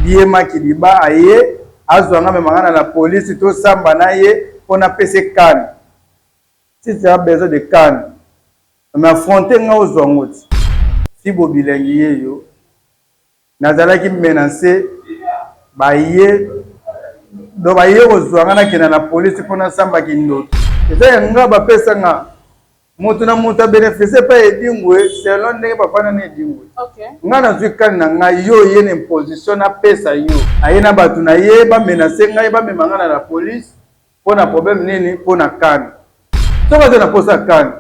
Ye Makiliba aye azwa nga amema nga na la police tosamba na ye mpo napesa ye canne. Si tu as besoin de canne mais affronter nga ozwa yango ti. Fibo bilengi yeyo nazalaki menace baye donc baye kozwa nga nakenda na police mpo nasamba kindoki. Eza ya nga bapesa nga. Moto na moto a beneficie epai ya Edingwe selon ndenge bafanda na Edingwe. Okay. Nga nazwi kani na ngai, yo oye na imposition napesa yo. Aye na bato na ye ba menacer ngai, bamema ngai na la police mpo na problème nini? Mpo na kani. Soki aza na posa ya kani,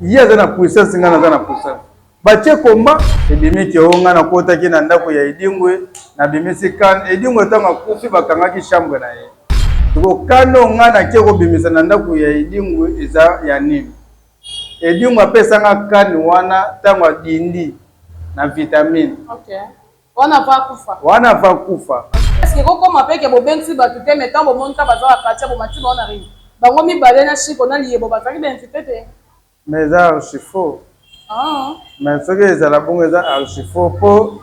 ye aza na puissance, ngai naza na puissance. Batie combat ebimi ke o ngai nakotaki na ndako ya Edingwe, nabimisi kani. Edingwe ntango akufi bakangaki chambre na ye. Sikoyo kanda oyo ngai nake kobimisa na ndako ya Edingwe eza ya nini? Edingwe apesa nga kani wana ntango adindi na vitamine. Okay. Wana ava akufa. Wana ava akufa. Est-ce que ekokoma pe ke bobengisi bato te mais tango bomoni kaka baza ba quartier bomati bango na ring? Bango mibale na Chico na Liyebo bazalaki ba invite te? Mais eza archi faux. Ah. Mais soki ezala bongo eza archi faux po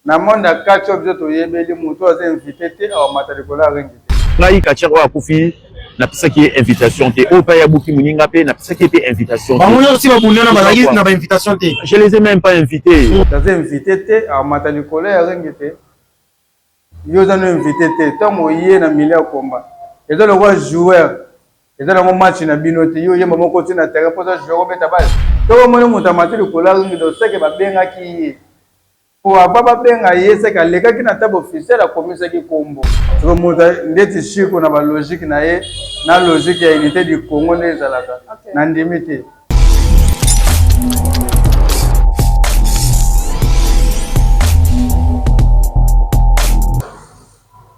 Na monde ya catch oyo biso toyebeli mutu oyo aza invite te akomata likolo ya ring te. Ngai catcheur oyo akufi napesaki ye invitation te oyo pe abuki moninga pe napesaki ye pe invitation te. Bango nyonso babundana bazalaki na ba invitation te. Je les ai même pas invités. Mutu aza invite te akomata likolo ya ring te. Yo oza no invite te tango oye na milieu ya combat eza lokola joueur eza nango match na bino te yo oyemba moko okoti na terrain po oza joueur obeta balle soki omoni mutu amati likolo ya ring donc seke babengaki ye. Po avant ba benga ye seke alekaki na table officielle akomisaki kombo. Sikoyo moto ndeti Chico na ba logique na ye na logique ya unite du Congo nde ezalaka na ndimi te.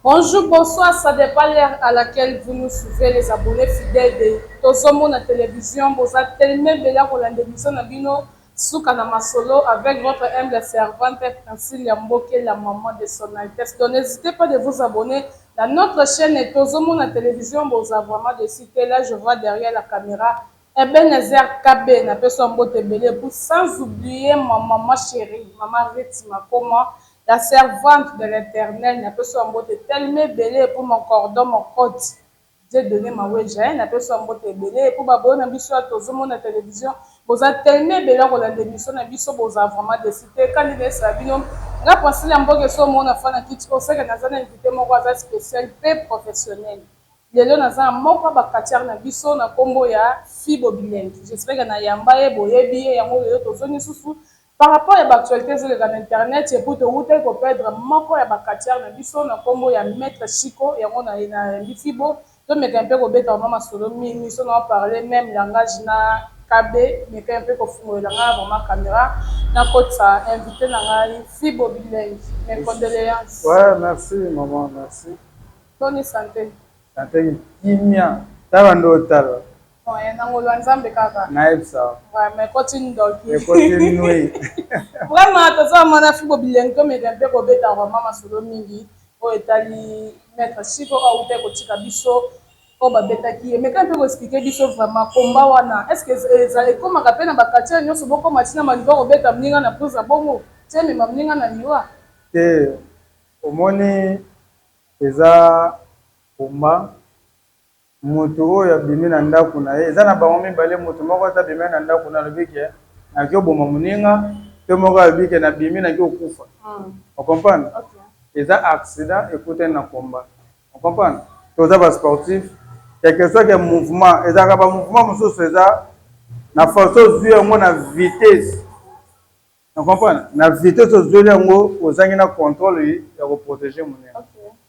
Bonjour, bonsoir, ça dépend l'heure à laquelle vous nous suivez les abonnés fidèles de Tozomona Télévision, boza tellement ebele ya kolanda émission na bino Suka na masolo avec votre humble servante Princilia Mboke la maman de son altesse donc n'hesitez pas de vous abonner na notre chaine tozo mona television boza vraiment deçu te là je vois derrière la camera Ebenezer KB na pesi yo mbote ebele et puis sans oublier ma maman cherie maman Ruth Makoma la servante de l'eternel na pesi yo mbote tellement ebele et puis mon cordon mon cote Dieu donne maweja hein napesi yo mbote ebele po ba boyo na biso ya tozo mona television boza tellement ebele ya kolanda emission na biso boza vraiment deçu te kandi na yesaka bino nga Princilia mboke soki omoni na fanda na kiti oyo seke naza na invite moko aza special pe professionnel lelo naza na moko ya ba catcheur na biso na kombo ya Fibo Bilengi j'espère que na yamba ye boyebi ye yango lelo tozongi lisusu Par rapport ya ba actualites ezo leka na internet et puis towutaki ko perdre moko ya ba catcheurs na biso na kombo ya maitre Chico yango na yambi Fibo tomeka un peu kobeta vraiment masolo mingi so nao parler meme langage na KB meka un peu kofungolela nga vraiment camera nakotisa invite na ngai Fibo Bilengi mes condoleances. Ouais merci maman merci. Boni sante? Sante kimia tala nde otala. Moyen na ngolu ya Nzambe kaka. Nayebisa yo. Vraiment ekoti ndoki. Ekoti nui. Vraiment toza mwana fibo bilengi tomeka mpe kobeta vraiment masolo mingi oyo etali maître Chico oyo awutaki kotika biso oyo babetaki ye. Meka mpe ko expliquer biso vraiment combat wana est ce que ekomaka mpe na ba quartier nyonso bokoma ti na niveau ya kobeta moninga na prise ya bongo ti emema moninga na liwa? Te omoni eza combat Mutu oyo abimi na ndaku na ye eza na bango mibale mutu moko ata abimaki na ndaku na alobi ke nake oboma muninga pe moko alobi ke na bimi nake okufa o comprendre eza accident ekutani na combat o comprendre toza ba sportif quelque soit ke mouvement ezalaka ba mouvement mususu eza na force ozui yango na vitesse Na comprendre? Na vitesse ozweli yango ozangi na controle ya ko proteger muninga.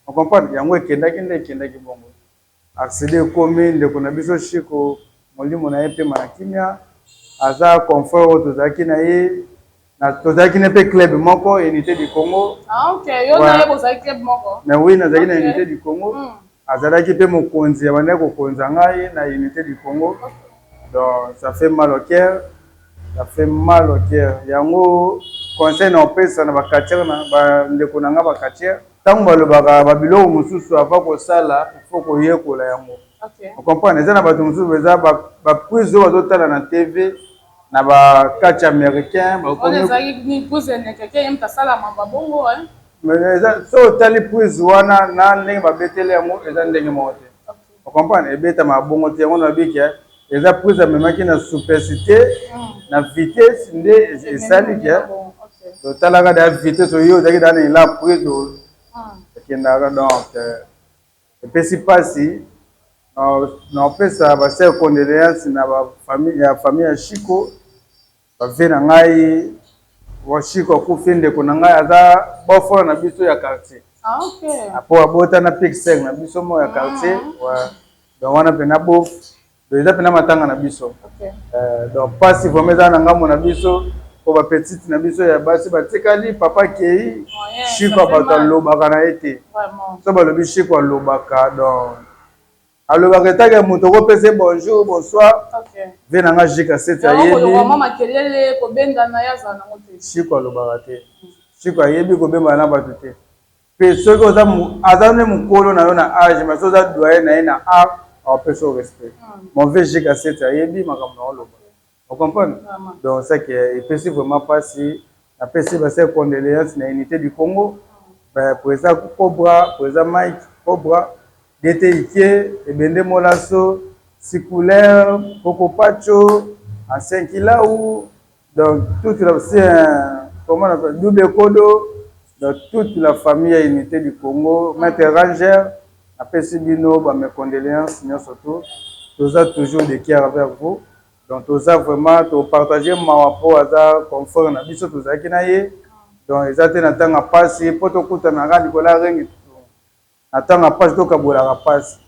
O comprendre? Yango ekendaki nde ekendaki bongo. Accident ekomi ndeko na biso Chico molimo na ye epema na kimia. Aza confrère oyo tozalaki na ye na tozalaki na ye pe club moko Unite du Congo. Ah ok, yo na ye bozalaki club moko? Mais oui, nazalaki na Unite du Congo. Azalaki pe mokonzi abandaki kokonza ngai na Unite du Congo. Donc ça fait mal au cœur. Ça fait mal au cœur. Yango conseil na opesa na ba catcheurs na ba ndeko na nga ba catcheurs, tango balobaka ba biloko mosusu avant kosala il faut koyekola yango. Okay. O comprendre? Eza na bato mosusu eza ba ba prise oyo bazotala na TV. Na ba catch americain bakomi. Ezalaki nini prise elekeke ye moto asala mamba bongo hein. Mais eza soki otali prise wana na ndenge babeteli yango eza ndenge moko te. O comprendre ebetamaka bongo te yango nalobi ke eza prise amemaki na souplicité na vitesse nde esali ke totalaka da vitesse oyo ozalaki da na elan prise ekendaka donc Epesi pasi na opesa ba sœurs condoleances na ba famille ya famille ya Chico ba vieux na ngai wa Chico akufi ndeko na ngai aza beau frère na biso ya quartier ah, okay. apo abota na petite sœur na biso moko ya quartier mm. ouais. Donc wana pena beauf Donc eza pena matanga na biso. Okay. Donc pasi vraiment eza na ngambo na biso po ba petite na biso ya basi batikali papa kei Chico bato alobaka na ye te. So balobi Chico alobaka donc alobaka etake moto okopesa ye bonjour bonsoir. Okay. Vie na nga Jika Seti ayebi. Makelele kobenda na ye azala nango te. Chico alobaka te. Chico ayebi kobemba na bato te. Pe soki oza aza nde mukolo na yo na age mais soki oza doyen na ye na art akopesa yo respect. Mon vieux JK Seti ayebi makambo na oloba. O comprendre? Donc c'est que epesi vraiment pasi. Napesi ba sœurs condoléances na unité du Congo. Ba président Cobra, président Mike Cobra, DT Ike, Ebende Molaso, Sikouleur, Koko Pacho, Ancien Kilaou, Donc toute la c'est un comment on appelle Double Kodo donc toute la famille ya unité du Congo maître Ranger apesi bino ba mes condoléances nyonso tout toza toujours de cœur avec vous donc toza vraiment to partager mawa po aza confrère na biso tozalaki na ye donc eza te na ntango ya pasi po tokutanaka likolo ya ringi Na tango ya pasi to kabolaka pasi.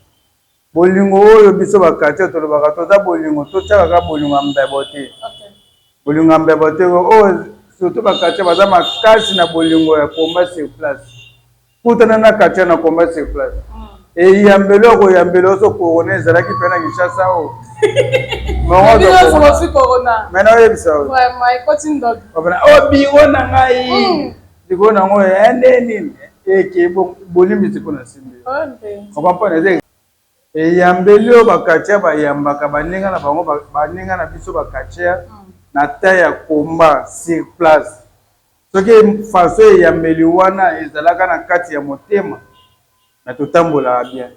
Bolingo oyo biso ba quartier tolobaka toza bolingo totiaka kaka bolingo ya mbebo te. Bolingo ya mbebo te oyo surtout ba quartier baza makasi na bolingo ya combat sur place. Kutana na quartier na combat sur place. Eyambelo ya koyambela oso corona ezalaki pe na Kinshasa oyo. Mais naoyebisa yo. Oh bureau na ngai. Likolo na yango ya nde nini eke bolimbisi mpo na simbi okomprendre eza eyambeli oyo bakatia bayambaka baninga na bango baninga na biso bakatia na ta ya combat sur place soki façon eyambeli wana ezalaka na kati ya motema na totambolaka bien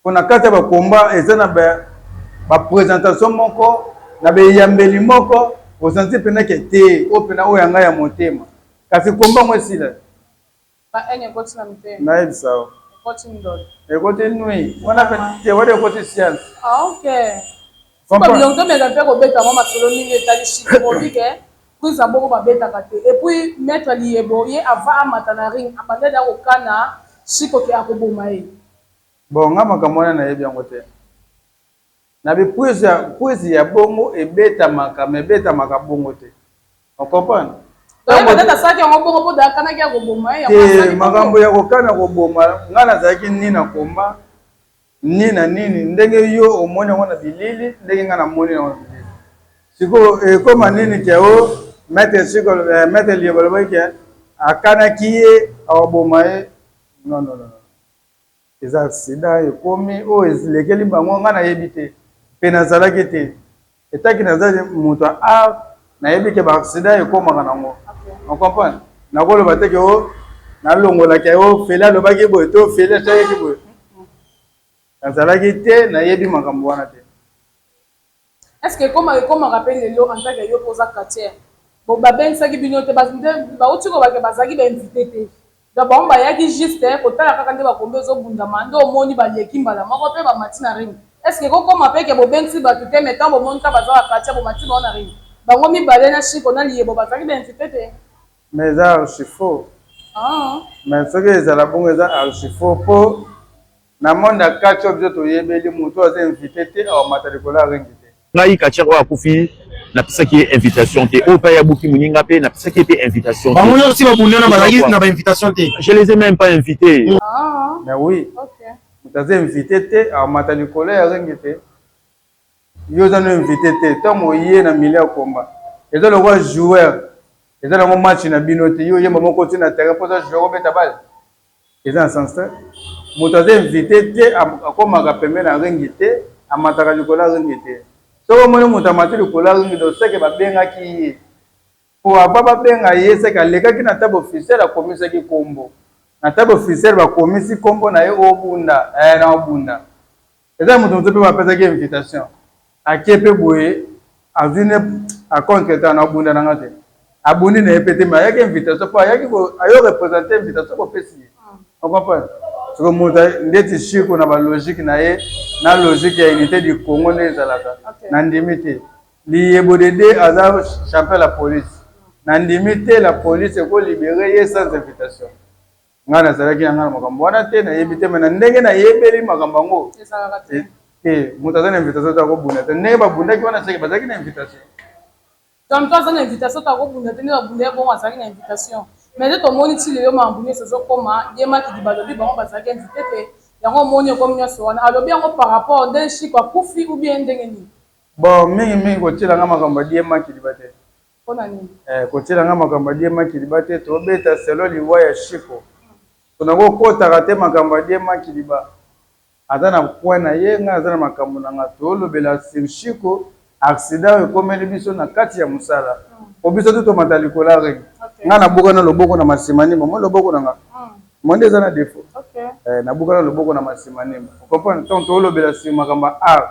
Po na kati ya ba combat eza na ba presentation moko na ba eyambeli moko o sentir pena ke te oyo pena oyo ya ngai ya motema kasi combat yango esila te. Ba haine ekoti na mitema. Nayebisa yo. Ekoti ndoki. Ekoti nui wana pe te wana ekoti science. Ah ok. Comprends? Tomeka mpe kobeta mwa masolo mingi etali Chic Bobi ke prise ya bongo babetaka te et puis maitre Liyebo ye avant amata na ring abanda dejà kokana Chico ke akoboma ye. Bon nga makambo wana nayebi yango te. Na bi prise ya prise ya bongo ebetamaka mais ebetamaka bongo te. O comprendre? Tango peut-être asalaki yango bongo po akanaki ya koboma ye. Te makambo ya kokana koboma nga nazalaki ni na combat ni na nini ndenge yo omoni yango na bilili ndenge nga namoni yango na bilili. Sikoyo ekoma nini ke o maître Chico maître Liebo alobaki ke akanaki ye akoboma ye non non non. Eza accident ekomi oyo elekeli bango nga nayebi te pe nazalaki te etaki naza moto ya art nayebi ke ba accident ekomaka nango o comprendre nakoloba te ke o nalongolaki o Feli alobaki boye to Feli asalaki boye nazalaki te nayebi makambo wana te. Est ce que ekoma ekomaka pe lelo en tant que yo pe oza catcheur bo babengisaki bino te batu nde bawuti koloba ke bazalaki ba invite te donc bango bayaki juste kotala kaka nde ba combat ezo bundama nde omoni baleki mbala moko pe ba mati na ring est ce que eko koma pe ke bobengisi batu te mais tango bomoni kaka baza ba catcheur bomati bango na ring bango mibale na chico na liyebo bazalaki ba invite te? Mais eza archi faux. Mais soki ezala bongo eza archi faux po Na monde ya catch oyo biso toyebeli mutu oyo aza invite te akomata likolo ya ring te. Ngai catcheur oyo akufi napesaki ye invitation te oyo pe abuki moninga pe napesaki ye pe invitation te. Bango nionso ti babunda wana bazalaki na ba invitation te. Je les ai meme pas invites. Mais oui mutu aza invite te akomata likolo ya ring te. Yo oza no invite te tango oye na milieu ya combat eza lokola joueur eza nango match na bino te yo oye mbala moko okoti na terrain po oza joueur obeta balle Eza na sens te. Moto aza invite te akomaka pembeni ya ringi te, amataka likolo ya ringi te. Soki omoni moto amati likolo ya ring, donc seke babengaki ye. Po avant babenga ye, seke alekaki na table officielle, akomisaki kombo. Na table officielle bakomisi kombo na ye, obunda, eh, na obunda. Eza moto mosusu mpe bapesaki invitation, ake mpe boye, azwi ne a contre temps, na obunda na nga te. Abundi na ye mpe te, mais ayaki invitation po ayaki ayo representer invitation bopesi ye. O comprendre? Siko moto ndeti Chico na ba logique na ye, na logique ya unité du Congo nde ezalaka. Na ndimi te. Liyebo Dede aza champion la police. Na ndimi te la police eko libérer ye sans invitation. Ngai nazalaki na ngai na makambo wana te, nayebi te, mais na ndenge nayebeli makambo yango te, moto aza na invitation te akobunda te. Ndenge babundaki wana, seke bazalaki na invitation. Donc moto aza na invitation te akobunda te. Nde babunda ye bongo, azalaki na invitation. Mais nde tomoni ti lelo makambo nyonso ezokoma ye Makidi, balobi bango bazalaki invité te. Yango omoni ekomi nyonso wana, alobi yango par rapport nde Chiko akufi ou bien ndenge nini? Bon, mingimingi kotielanga makambo ya Die Makiliba te. Mpona nini? Kotielanga makambo ya Die Makiliba te. Tobeta selo liwa ya Chiko, tonakokotaka te makambo ya Die Makiliba. Aza na coin na ye, ngai aza na makambo na nga. Tolobela sur Chiko, accident oyo ekomeli biso na kati ya mosala, po biso tu tomata likolo ya ring. Ngai nabuka na loboko na masimanimba mo loboko na nga mo nde eza na défaut. Nabuka na loboko na masimanimba, ocomprendre? Donc tolobela sur makambo ya art.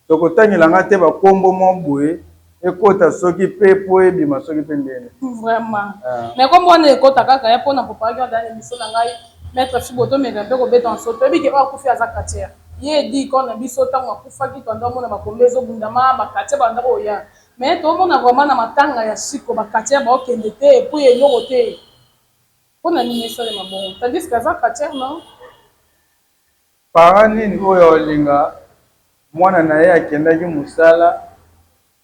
Tokotangela nga te bakombo mo boye ekota soki mpe po ebima soki mpe ndene. Vraiment, mais kombo wana ekota kaka ya mpona popalaki wana na émission na ngai. Maître Fibo, tomeka mpe kobeta nso. Toyebi ke oyo akufi aza catcheur. Ye edi icône na biso. Ntango akufaki, toanda omona bakombe ezobundama, bacatcheurs banda koya. Mais tomona vraiment na matanga ya Chiko, bacatcheurs baokende te, et puis eloko te. Mpona nini esalema bongo, tandis que aza catcheur, non? Parent nini oyo aolinga mwana na ye akendaki mosala,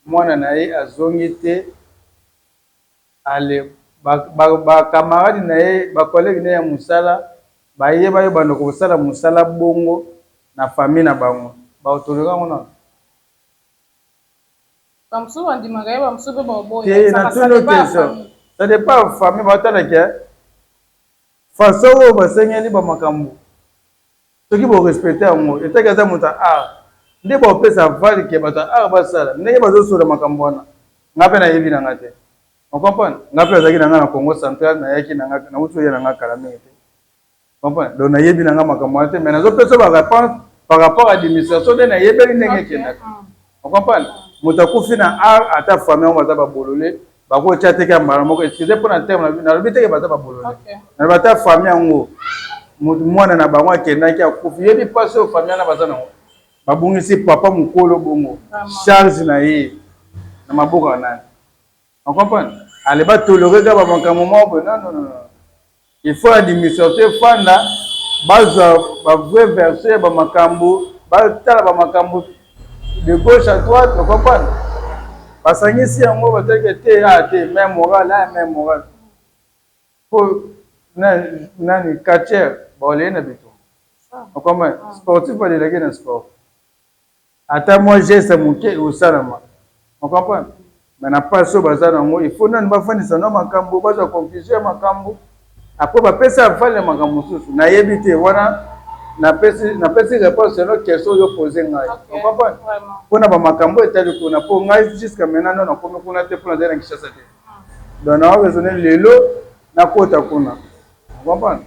mwana na ye azongi te? Ale bacamarade na ye, bacollègue na ye ya mosala, bayeba yo banda kosala mosala bongo na famille na bango, baautoriser yango nano? Bamosusu bandimaka ye, bamosusu mpe baoboya. Te, natuni question. Ça dépend famille, batalaka façon oyo basengeli bamakambo. Soki borespecte yango, etaki aza moto ya art, nde baopesa aval ke bato ya art basala ndenge bazosola makambo wana. Nga mpe nayebi na nga te, ocomprendre? Nga mpe azalaki na nga na Congo Central, nayaki na nga, nauti oya na nga kala mingi te, comprendre? Donc nayebi na nga makambo wana te, mais nazopesa baréponse par rapport à administration nde nayebeli ndenge ekendaka, ocomprendre? Moto akufi na art, ata famille yango baza babolole, bakotia teke ya mbala moko. Excuse mpona terme, nalobi teke baza babolole. Nalobi ata famille yango, moto mwana na bango akendaki, akufi, yebi mpasi oyo famille wana baza nango. Babungisi papa mokolo bongo, charge na ye na maboko ya nani? Ocomprendre? Ale batolere kaka bamakambo moko boye? Non, non, non, il faut administration efanda, bazwa bavrai version ya bamakambo, batala bamakambo de gauche à droite, ocomprendre? Basangisi yango, batalaki te, a te même moral, a même moral. Po nani catcheur baoleye na bitumba, ocomprendre? Sportif balelaki na sport, ata mwa geste moke osalama, ocomprendre? Mais na mpasi oyo baza nango, il faut nani bafandisa no makambo, bazwa conclusion ya makambo, après bapesa aval ya makambo mosusu. Nayebi te wana. Napesi réponse selon question oyo pose ngai, ocomprendre? Mpona bamakambo etali kuna, mpo ngai jusqu'à maintenant no nakomi kuna te, mpo nazali na Kinshasa te. Donc nao raisonne lelo nakota kuna, ocomprendre?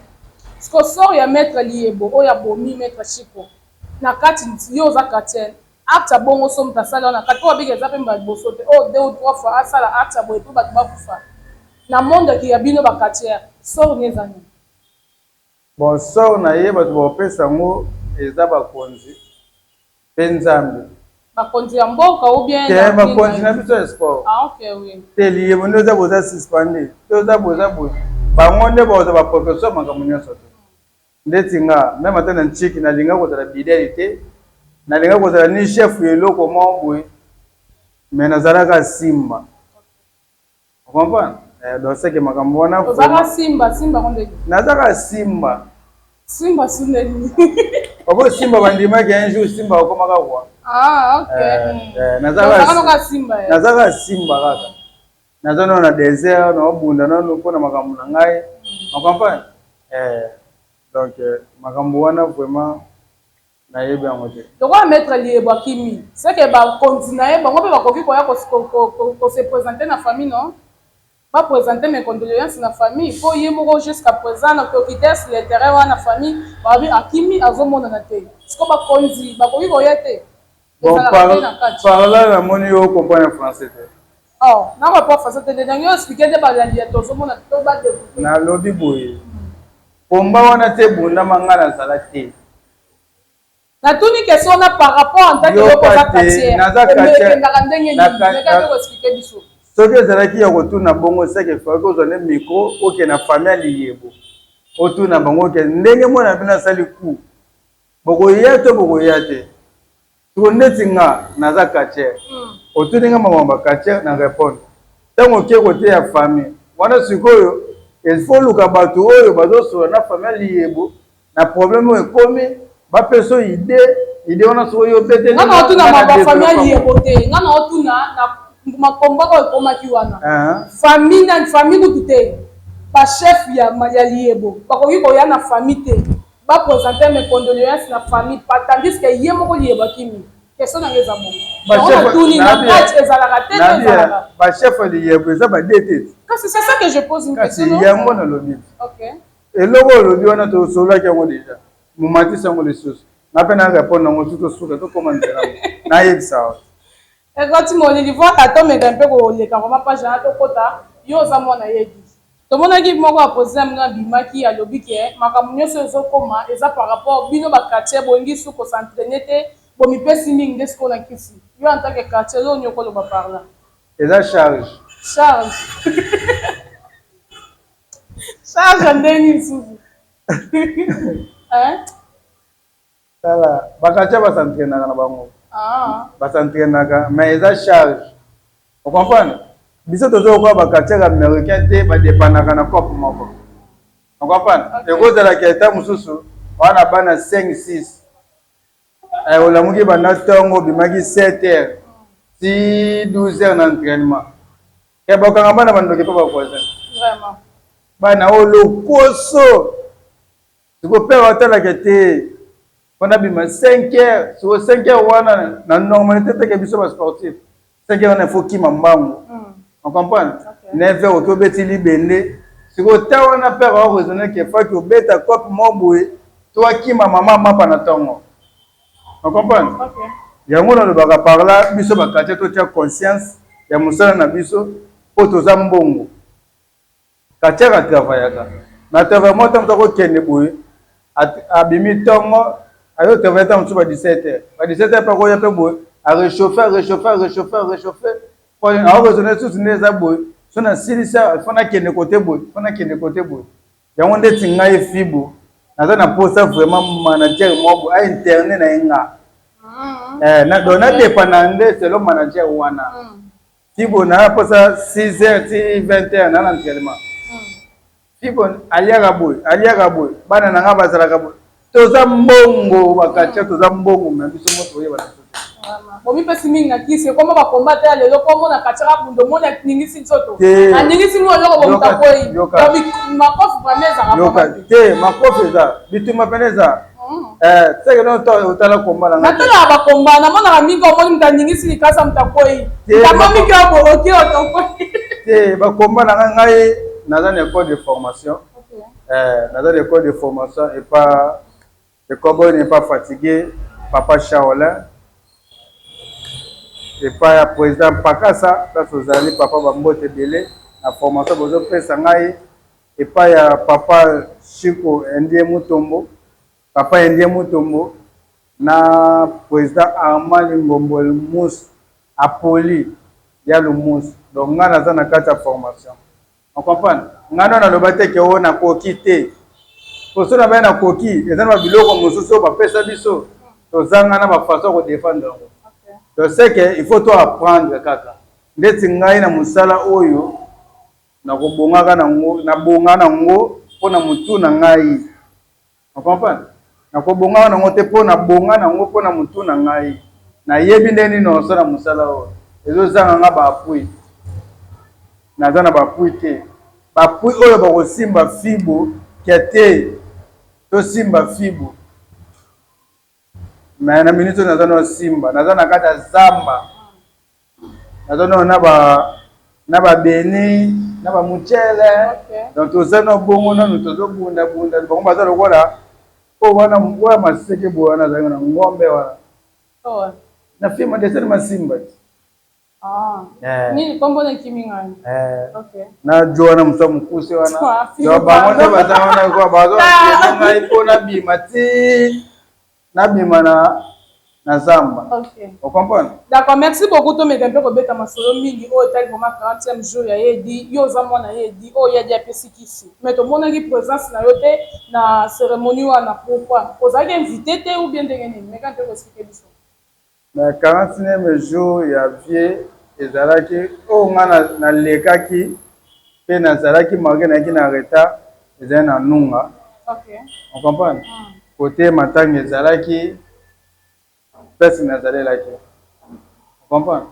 Siko sort ya maître Liyebo oyo abomi maître Chiko na kati, yo oza chrétienne, acte ya bongo so moto asali wana kati, mpo babiki eza mpe mbala liboso te oyo deux ou trois fois asala acte ya boye mpo bato bakufa na monde ya bino bacatcheurs, sort ni eza nini? Bon, sort na ye, bato bakopesa yango eza bakonzi mpe Nzambe. Bakonzi ya mboka ou bien? Te, bakonzi na biso ya sport. Ah, ok, oui. Te, Liyebo nde oza boza suspendu te, oza boza boye, bango nde bakozwa baprofesseur makambo nyonso te. Ndeti nga même, ata na ntiki, nalinga kozala bidele te, nalinga kozala ni chef ya eloko moko boye, mais nazalaka simba, comprendre? Donc seke makambo wana. Ozalaka simba, simba ngo ndenge? Nazaka simba. Simba su ndenge? Opo simba bandimaki un jour simba akomaka kwa. Ah, ok. Nazaka simba kaka, naza nano na désert, naobunda nano mpona makambo na ngai, ocomprendre? Donc makambo wana vraiment. Nayebi yango te. Lokola maitre Liyebo akimi, ce que ba konzi na ye bango pe bakoki koya ko se presenter na famille non? Ba presenter mes condoleances na famille po ye moko jusqu'à present na kokites le terrain wana na famille balobi akimi azo monana te. Sikoyo ba konzi bakoki koya te? Bon par par là namoni yo o comprendre français te. Oh na comprendre français te nde nalingi o expliquer nde balandi ya tozo mona to ba decouvrir. Nalobi boye combat wana te ebundama nga nazala te. Natuni question wana par rapport en tant que yo pe oza quartier ekendaka ndenge nini meka pe ko expliquer biso. Soki ezalaki ya kotuna bongo seke il fallait ozwa nde micro okende na famille ya liyebo otuna bango ke ndenge mwana na bino asali coup Bokoya to bokoya te? Siko ndeti nga naza catcheur otuni nga makambo ya ba catcheur na repondre tango oke kote ya famille wana sikoyo il faut oluka batu oyo bazo solola na famille ya liyebo na problème oyo ekomi ba pesa yo idee idee wana sikoyo yo obeteli Nga nao tuna makambo ya famille ya liyebo te nga nao tuna na makomba oyo ekomaki wana famille nani famille kutu te ba chef ya liyebo bakoki koya na famille te Ba presenter mes condoleances na famille pa tandis que ye moko liyebo akimi. Question na nga eza bongo. Yango na tuni na kati ezalaka te to ezalaka? Ba chef ya liyebo eza ba DT. Kasi c'est ça que je pose une question non? Kasi yango nalobi. Ok. Eloko olobi wana tosololaki yango dejà. Momatisi yango lisusu. Nga pe na repondre yango lisusu tosuka tokoma nzela. Nayebisa yo. Ekoti molili voilà tomeka mpe koleka vraiment page wana tokota yo oza mwana yegi tomonaki moko ya president bino abimaki alobi ke makambo nyonso ezo koma eza par rapport bino ba quartier bolingi su ko s'entrainer te bomipesi mingi nde sikoyo na kisi yo en tant que quartier eloko nini okoloba par là? Eza charge. Charge charge ya ndenge nini susu hein? Tala, ba quartier ba s'entrainaka na bango. Ah. Ba s'entrainaka, mais eza charge. O comprendre? Biso tozo lokola ba quartier américain te, ba dependaka na coop moko. O comprendre? Okay. Ekozala ke ta mosusu wana bana 5 6. Eh, olamuki banda ntongo obimaki 7 heures ti 12 heures na entraînement. Ke bakanga bana bandoki mpe ba voisin. Vraiment. Bana oyo lokoso. Sikoyo père atalaka te wana bima 5 heures sikoyo 5 heures wana na normalité teke biso ba sportif 5 heures wana il faut kima mbangu on comprendre 9 heures oki obeti libende sikoyo ta wana père ao raisonner ke faki obeta cope moko boye to akima mama mapa na ntongo on comprendre yango nalobaka par là biso ba quartier totia conscience ya mosala na biso mpo toza mbongo Catcheur a travaillaka na travail moko tango ako kende boye abimi tongo azo travailler tango mosusu ba 17 heures ba 17 heures pe akoya pe boye a rechauffer a rechauffer a rechauffer a rechauffer po ako raisonner lisusu nde eza boye soki nasilisi awa il faut nakende cote boye il faut nakende cote boye yango ndeti ngai fibu naza na posa vraiment manager moko boye a interne na ye nga donc na dependaka nde selon manager wana. Fibo na posa 6 heures ti 20 heures na entraînement. Fibo aliaka boye, aliaka boye, bana na nga bazalaka boye. Toza mbongo bakatia toza mbongo mais biso moko toyeba na biso te. Bomipesi mingi na kisi ekoma ba combat ya lelo po omona catcheur abunda omoni aningisi nzoto aningisi mwa eloko bo moto akweyi makofi vraiment ezalaka yoka te makofi eza bitumba pene eza Eh, seke no to otala komba na ngai. Natalaka ba komba, namonaka mingi omoni moto aningisi likasa moto akwei. Moto mingi oyo oki otokwei. Te ba komba na ngai ngai naza na école de formation. Okay. Eh, naza na école de formation et pas le cowboy n'est pas fatigué, papa Shaolin. Epai ya président Pakasa, place ozali papa ba mbote ebele na formation bozopesa ngai Epai ya papa Chico Indien Mutombo, papa Indien Mutombo na president Armand Lingombo Lmus Apoli ya Lumus donc nga naza na kati ya formation o comprendre nga nanu naloba te ke oh nakoki te po soki nabaki nakoki eza na ba biloko mosusu oyo bapesa biso tozanga na ba façon ya ko defendre yango donc c'est que il faut to apprendre kaka ndeti ngai na mosala oyo Nakobongaka na ngo, nabonga na ngo mpo na mutu na ngai. O comprendre? Nakobongaka na ngo te mpo nabonga na ngo mpo na mutu na ngai. Nayebi ndenge nini nakosala mosala oyo. Ezozanga nga ba appuis. Naza na ba appuis te. Ba appuis oyo bakosimba fibo ke te, tosimba fibo. Mais na minute oyo naza nao simba, naza na kati ya zamba, naza nao na ba na ba beni na ba muchele donc toza nao bongo nanu tozo bunda bunda, bango baza lokola oyo wana oyo ya maseke boye wana azalaki na ngombe wana na film dessin masimba ti. Ah. Eh. Nini kombo na kimi ngai. Eh. Okay. Na jo wana musa mukuse wana. Yo bango nde baza wana kwa bazo ah. ngai mpo na bima ti na bima na na zamba. Okay. O comprendre? D'accord, merci beaucoup tomeka mpe kobeta masolo mingi oyo etali vraiment 40e jour ya Yedi. Yo oza mwana Yedi, oyo Yedi apesi kisi. Mais tomonaki présence na yo te na cérémonie wana. Pourquoi? Ozalaki invité te ou bien ndenge nini? Meka mpe ko expliquer biso. Na 49 jour ya vie ezalaki oyo nga nalekaki pe nazalaki malgre nayaki na retard ezali na nunga o comprendre cote matanga ezalaki place nazalelaki o comprendre.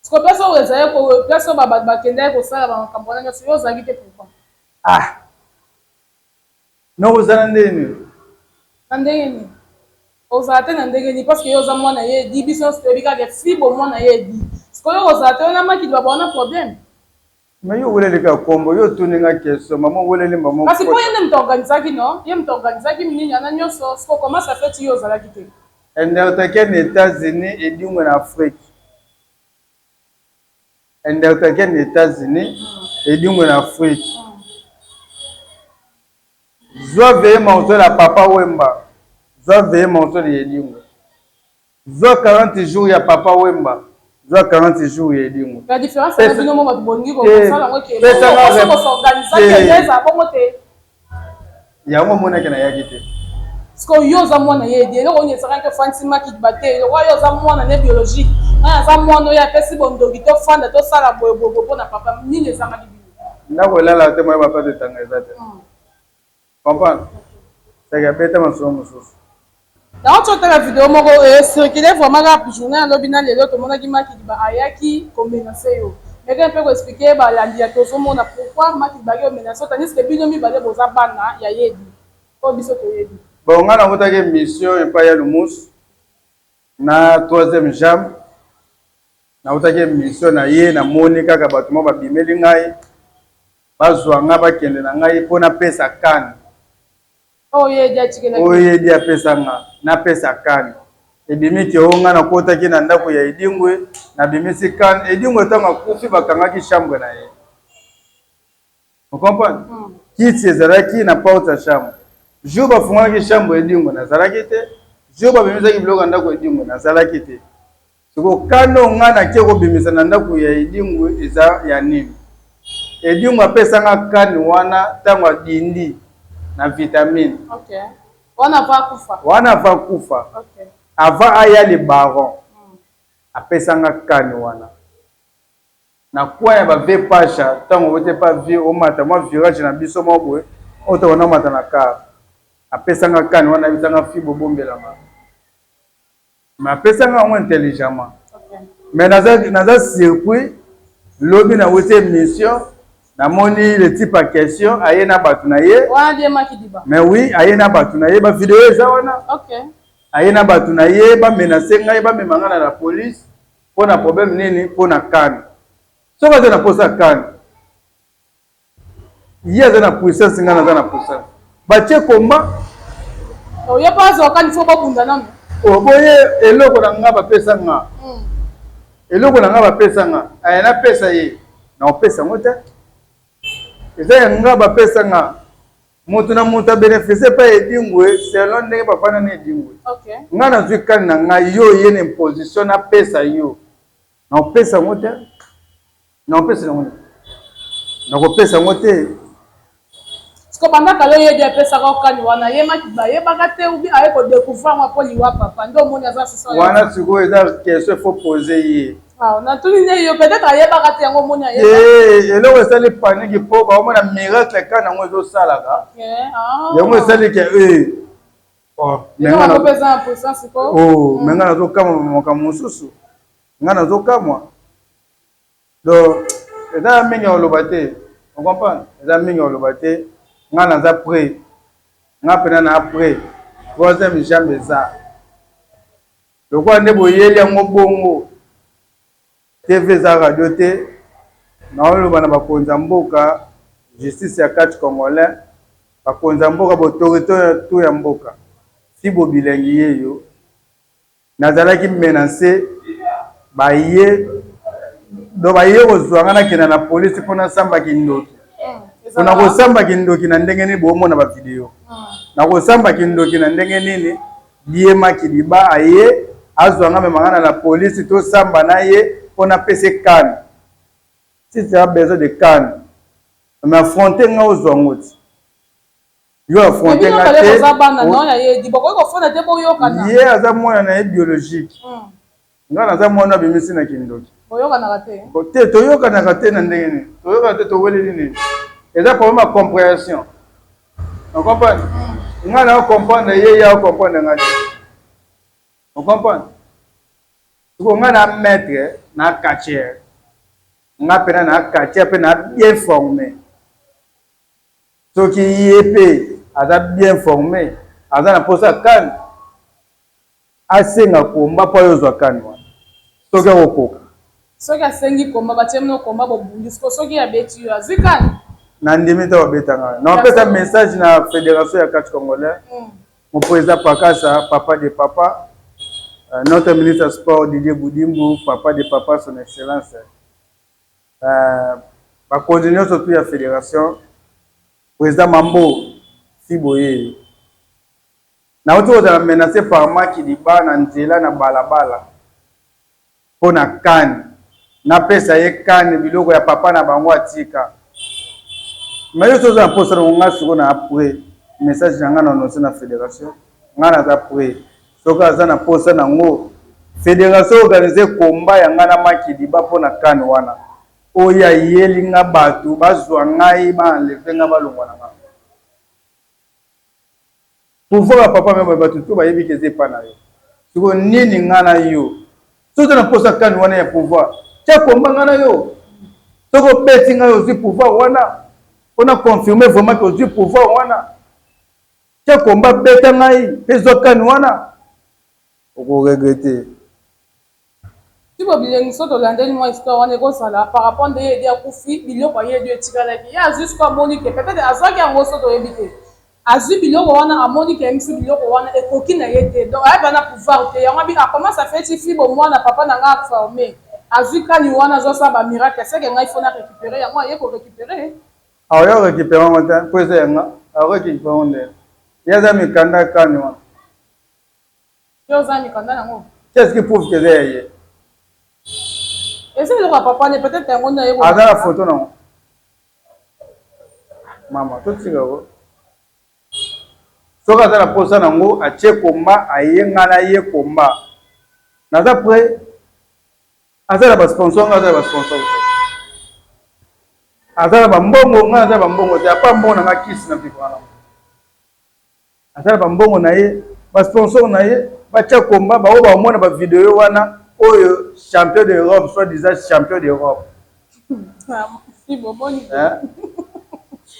Sikoyo place oyo ezalaki place oyo bato bakendaki kosala ba makambo wana nionso yo ozalaki te pourquoi? Ah! Nakozala ndenge nini? Na ndenge nini? Ozala te na ndenge nini? Parce que yo oza mwana ye edi, biso nionso toyebi kaka ke Fibo mwana ye edi. Sikoyo yo okozala te, yo na Maki Dibaba wana problème? Mais yo oweleli kaka kombo, yo otuni nga question, mama oweleli mbala moko. Kasi po ye nde mutu a organisaki non? Ye mutu a organisaki nini wana nionso, sikoyo comment ça fait yo ozalaki te? Undertaker na Etats Unis edingwe na Afrique. Undertaker na Etats Unis edingwe na Afrique. Zwa veye morceau ya Papa Wemba, zwa veye morceau ya Edingwe. Zwa 40 jours ya Papa Wemba, zwa 40 jours ya Edingwe. La différence na bino mo bato bolingi kosala yango ke ko s'organiser ke eza bongo te. Yango omonaki nayaki te. Sikoyo yo oza mwana ye edi eloko nini esakaki te ofandisi maki ba te lokola yo oza mwana ne biologique ngai naza mwana oyo apesi bondoki tofanda tosala boye boye boye mpo na papa nini ezangaki bino. Ndako elala te moyen ba perte etanga eza te. Comprendre? Seke abeta masolo mosusu. Nauti otala video moko e circuler vraiment kaka journée ya lobi na lelo tomonaki Makidiba ayaki ko menacer yo. Meka un peu ko expliquer balandi ya tozomona pourquoi Makidiba ayaki ko menacer yo tandis que bino mibale boza bana ya Yedi oyo biso toyebi. Bon nga nawutaki emission epai ya Lumus na troisième jambe nawutaki emission na ye namoni kaka bato moko babimeli ngai bazwa ngai bakende na ngai mpo napesa kane Oyo ye edi apesa nga, napesa kane. Ebimi ke o nga nakotaki na ndako ya Edingwe, nabimisi kane. Edingwe tango akufi bakangaki chambre na ye. O comprendre? Kiti ezalaki na porte ya chambre. Jour bafungolaki chambre ya Edingwe nazalaki te, jour babimisaki biloko ya ndako ya Edingwe nazalaki te. Sikoyo kanda oyo nga nake kobimisa na ndaku ya Edingwe eza ya nini? Edingwe apesa nga kani wana tango adindi na vitamine. Okay. Wana avant akufa. Wana avant akufa. Okay. Avant aya le baron. Apesa nga kani wana. Na coin ya ba vieux Pasha tango owuti epa vieux omata mwa virage na biso moko boye oyo tobanda komata na car. Apesa nga kani wana ayebisa nga fibo bombela nga. Mais apesa nga yango intelligemment. Mais naza naza surpris lobi na wuti emission namoni le type en question aye na batu na ye. Wana die Makidiba. Mais oui, aye na batu na ye ba video eza wana. Okay. Aye na batu na ye ba menacer ngai ba mema ngai na la police pona problème nini? Pona CAN. Soki aza na posa CAN Ye aza na puissance nga naza na puissance. Batie combat. Oh, ye pa azwa kani faut babunda nanu. Oh, boye eloko na nga bapesa nga. Eloko na nga bapesa nga. Aya napesa ye. Na opesa yango te. Eza ya nga bapesa nga. Moto na moto a beneficie epai Edingwe selon ndenge bafanda na Edingwe. Okay. Nga nazwi kani na ngai yo oye na imposition napesa yo. Na opesa yango te. Nakopesa yango te. Nakopesa yango te. Siko banda kala oyebi apesaka okani wana ye maki bayebaka te ubi aye ko découvrir yango apo liwa papa nde omoni aza susu wana sikoyo eza question faut poser ye. Ah, natuni nde yo peut-être ayebaka te yango omoni ayeba. Eh, eloko esali panique po baomona miracle kaka yango ezosalaka. Ah. Yango esali ke eh oh, mais nga nazokamwa makambo mosusu nga nazokamwa. Donc eza mingi ya koloba te, o comprendre? Eza mingi ya koloba te, nga naza près, nga pena na près, troisième jambe eza. Lokola nde boyeli yango bongo, TV eza radio te, naoloba na bakonzi ya mboka, justice ya catch congolais, bakonzi ya mboka, ba autorite tout ya mboka, Fibo Bilengi yeyo, nazalaki menace, baye donc baye kozwa nga nakenda na police mpo nasamba kindoki. Pona kosamba kindoki na ndenge nini bomona ba video. Na kosamba kindoki na ndenge nini Die Makidiba aye azwa nga mema nga na la police tosamba na ye mpo napesa ye CAN. Si tu as besoin de CAN mais affronter nga ozwa yango ti. Yo affronter nga te. Ye aza mwana na ye biologique. Nga naza mwana abimisi na kindoki. Boyokanaka te? Te, toyokanaka te na ndenge nini? Toyokana te, toweleli nini? Eza problème ya comprehension. O comprendre? Nga na comprendre ye, ye a comprendre nga te. O comprendre? Sikoyo nga na maître na catcheur. Nga pena na catcheur pe na bien formé. Soki ye pe aza bien formé, aza na posa CAN, asenga combat po ayo zwa CAN wana. Soki akokoka. Soki asengi combat, batie bino combat bobundi, sikoyo soki abeti yo, azwi CAN? Nandimi te babeta nga. Napesa message na fédération ya catch congolais. Mon président Pakasa, papa de papa, notre ministre ya sport Didier Budimbu, papa de papa, son excellence. Bakonzi nyonso tu ya fédération, président Mambo Fibo ye. Nauti kozala menacé par Makidiba na nzela na balabala mpo na CAN. Napesa ye CAN biloko ya papa na bango atika. Mais yo soza na posa na nga siko na après message na nga na annoncer na fédération, nga naza prêt. Soki aza na posa nango, fédération organiser combat ya nga na Makidiba mpo na CAN wana. Oyo ayeli nga bato bazwa ngai ba enlever nga balongwa na nga. Pouvoir ya papa me bato to bayebi ke eza epa na yo. Sikoyo nini nga na yo? Soki oza na posa CAN wana ya pouvoir, tia combat nga na yo. Soki obeti ngai ozwi pouvoir wana, pona confirmer vraiment ke ozwi pouvoir wana, tia combat beta ngai pe zwa CAN wana, oko regretter. Fibo Bilengi soki tolandeli mwa histoire wana ekozala par rapport nde ye edi akufi biloko ya ye edi etikalaki ye azwi sikoyo amoni ke peut-être azwaki yango soki toyebi te azwi biloko wana amoni ke misu biloko wana ekoki na ye te donc ayeba na pouvoir te yango abi ah comment ça fait ti Fibo mwana papa na nga aforme azwi kani wana azosala ba miracle seke ngai faut na récupérer yango aye ko récupérer. Akoya ko récupérer yango te po eza ya nga ako récupérer yango nde ye aza mikanda ya kani wana. Yo oza mikanda nango. Qu'est-ce qui prouve que eza ya ye? Eza eloko ya papa ne peut-être yango nde aye. Aza na photo nango. Mama totika ko. Soki aza na posa nango atie combat aye nga na ye combat. Naza prêt. Aza na ba sponsor nga aza na ba sponsor te. Aza na ba mbongo nga aza na ba mbongo te. Apa mbongo na nga kisi na vivre nango. Aza na ba mbongo na ye, ba sponsor na ye batia combat ba oyo baomona ba video wana oyo champion d'Europe soit disant champion d'Europe.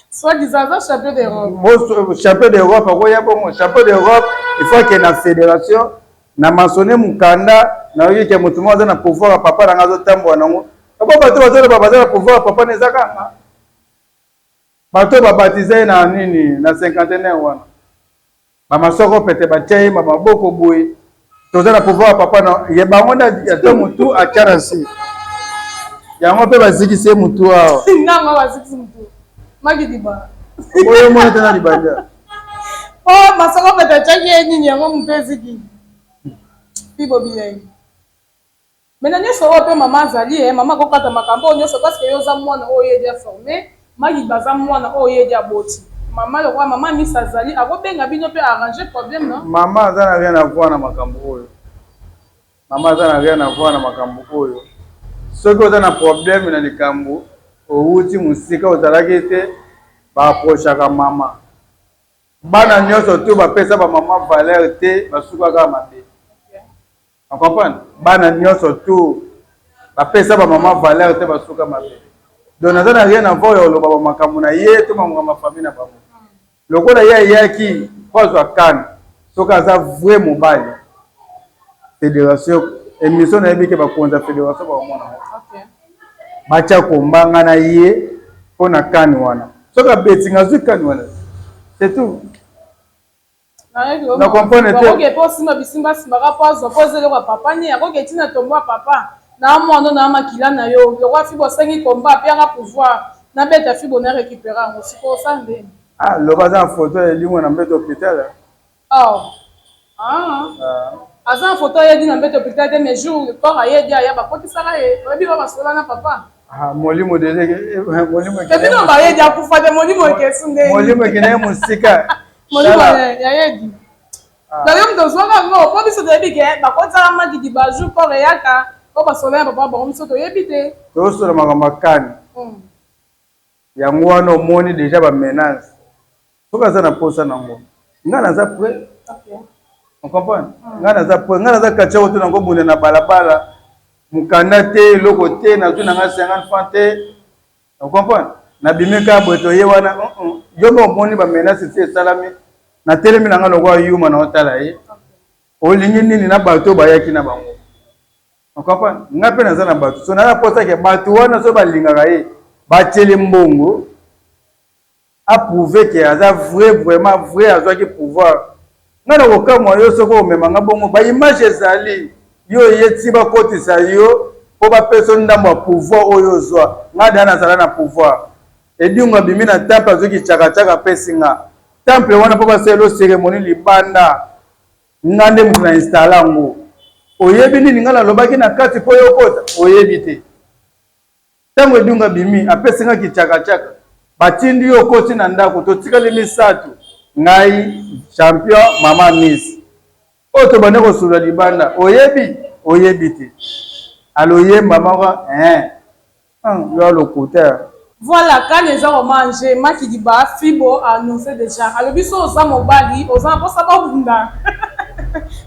Soit disant aza champion d'Europe. Champion d'Europe akoya bongo champion d'Europe il faut akende na fédération na mentionne mukanda nayoki ke moto moko aza na pouvoir ya papa na nga azotambola nango abo bato bazoloba baza na pouvoir ya papa na eza kanga Bato oyo ba baptiser ye na nini na cinquantenaire wana ba masoko pete batia ye ba maboko boye toza na pouvoir ya papa na ye bango nde atia mutu atia na nse yango mpe bazikisi ye mutu awa nango bazikisi mutu makidiba oyo omona te na libanda oh masoko pete atiaki ye nini yango mutu eziki fibo bilengi Mais na nionso oyo pe maman azali eh, maman akokata makambo oyo nionso parce que yo oza mwana oyo ye dejà forme, Makiba aza mwana oyo ye dejà aboti. Maman lokola maman Amisi azali akobenga bino pe a arranger problème non? Maman aza na rien avoir na makambo oyo. Maman aza na rien avoir na makambo oyo. Soki oza na problème na likambo owuti musika ozalaki te ba approchaka maman. Bana nionso tout bapesa ba maman valeur te basuka kaka mabe. On comprendre? Bana nionso tout bapesa ba maman valeur te basuka mabe. Donc naza na rien à voir ya koloba ba makambo na ye to makambo ya famille na bango. Lokola ye ayaki po azwa CAN, soki aza vrai mobali. Federation emission nayebi ke bakonzi ya federation bakomona yango. Batia combat nga na ye mpo na CAN wana. Soki abeti nga azwi CAN wana. C'est tout. Na comprendre te. Akoki pe osimba bisimba simbaka po azwa po eza eloko ya papa ne akoki tina tombo ya papa na mwana na makila na yo lokwa fibo asengi combat apiaka pouvoir na beta fibo na récupérer yango sikoyo osala ndeni. Ah loba aza na photo ya elimo na mbeto hôpital. Oh. Ah. Ah. Aza na photo ayedi na mbeto hôpital te mais jour corps ayedi aya bakotisaka ye oyebi ba basola na papa. Ah, molimo deja eh, molimo ekende bayedi akufa te molimo ekesu nde molimo ekende mosika molimo ya yedi ah. Donc yo moto ozwaka yango mpo biso toyebi ke bakotisaka makidi ba jour corps eyaka mpo basola ya papa bango biso toyebi te. Tozosola makambo ya kani. Yango wana omoni dejà ba menace soki aza na posa nango nga naza près on comprendre nga naza près nga naza quartier oyo nako bunda na balabala mukanda te eloko te nazwi na nga 50 francs te on comprendre nabimi kaka boye toye wana yo moko omoni ba menace esi esalami natelemi na nga lokola yuma na otala ye olingi nini na bato oyo bayaki na bango On comprend? Nga pe naza na batu. So naza posa ke batu wana so balingaka ye batiele mbongo a prouver ke aza vrai vraiment vrai azwaki pouvoir. Nga na kokamwa yo soki omema nga bongo ba image ezali yo oye ti bakotisa yo po bapesa yo ndambo ya pouvoir oyo ozwa. Nga deja nazala na pouvoir. Edingwe abimi na temple azwi kichakachaka apesi nga. Temple wana po basalela yo ceremonie libanda. Nga nde mutu na installa yango. Oyebi nini nga nalobaki na kati po yo okota? Oyebi te. Tango Edunga abimi, apesi nga kichakachaka. Batindi yo okoti na ndako, totikali misatu, ngai, champion, mama Miss. Oyo tobandi kosolola libanda, oyebi? Oyebi te. Aloyemba moko, eeh. Hum yo lokuta. Voilà can eza vraiment en jeu maki diba fibo a annonce dejà alobi soki oza mobali oza na posa bobunda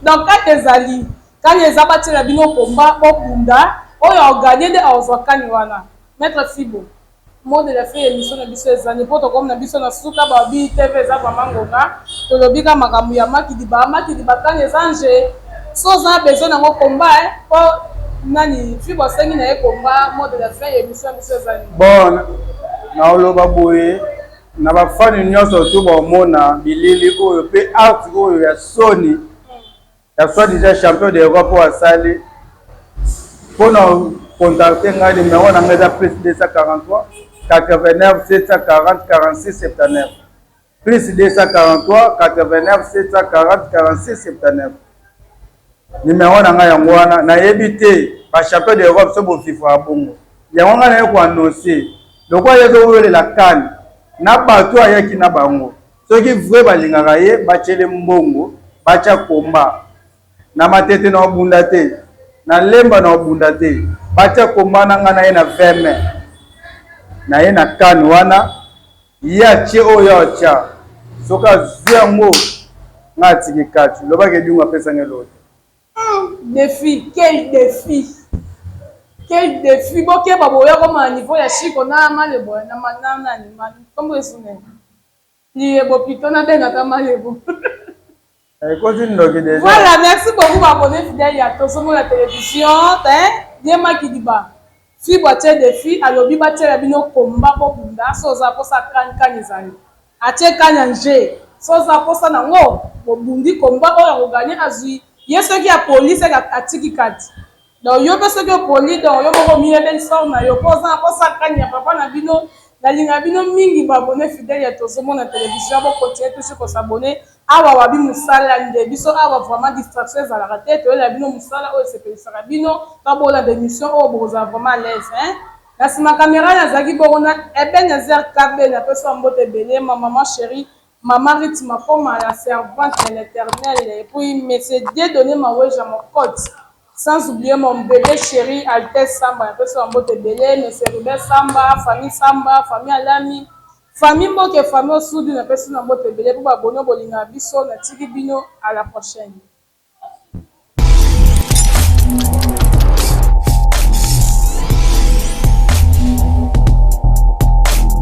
donc can ezali can eza batiela bino combat bobunda oyo ako gagne nde akozua can wana maitre fibo mot de la fin ya emission na biso eza nini po tokomi na biso na suka ba TV eza vraiment ngonga tolobi ka makambo ya maki diba maki diba can eza en jeu soki oza na besoin nango combat hein po Nani fibo asengi na ye combat mot de la fin ya emission na biso eza nini? Bon naoloba boye na ba fan nionso tout baomona bilili oyo pe art oyo ya soni ya soit disant champion d'Europe oyo asali pona contacte ngai numero na ngai eza plus 243 89 740 46 79 Plus 243 89 740 46 79 Numero na ngai yango wana, nayebi te ba champion d'Europe soki bo vivra bongo. Yango ngai naye ko annoncer lokola ye azo welela CAN na batu ayaki na bango soki vrai balingaka ye batiele mbongo batia combat na matete na obunda te na lemba na obunda te batia combat na ngai na ye na 20 mai na ye na CAN wana Ye atie oyo atia soki azui yango nga atiki kati loba ke edingwe apesa nga eloko te. Defi quel defi quel defi bokeba boya koma na niveau ya chico na malebo na na nani kombo esu nini liyebo plutôt nabengaka malebo Ekoti ndoki dejà. Voilà merci beaucoup ba abonnes fidèles ya tozomona television hein ye makidiba fibo atie defi alobi batiela bino combat bobunda so oza posa kan kan ezali atie kan en jeu so oza posa nango bobundi combat oyo ako gagne azui ye soki apoli seke atiki kati Donc yo pe soki opoli donc yo moko omiyebeli sort na yo po oza na posa kani ya papa na bino. Nalingaka bino mingi ba abonnes fidèles ya Tozomona television bo continuer toujours ko s'abonner awa wabi musala nde biso awa vraiment distraction ezalaka te toyela bino musala oyo esepelisaka bino ka bolanda emission oyo bokozala vraiment à l'aise hein na sima camera nazalaki bongo na Ebenezer KB napesi yo mbote ebele ma maman cherie Maman Ruth Makoma la servante de l'eternel et puis monsieur Dieudonne Maweja mon cote sans oublier mon bebe cheri Altesse Samba napesi yo ba mbote ebele monsieur Ruben Samba famille Samba famille Alami famille Mboke famille Osudi napesi bino ba mbote ebele po ba abonne bolingaka biso natiki bino à la prochaine.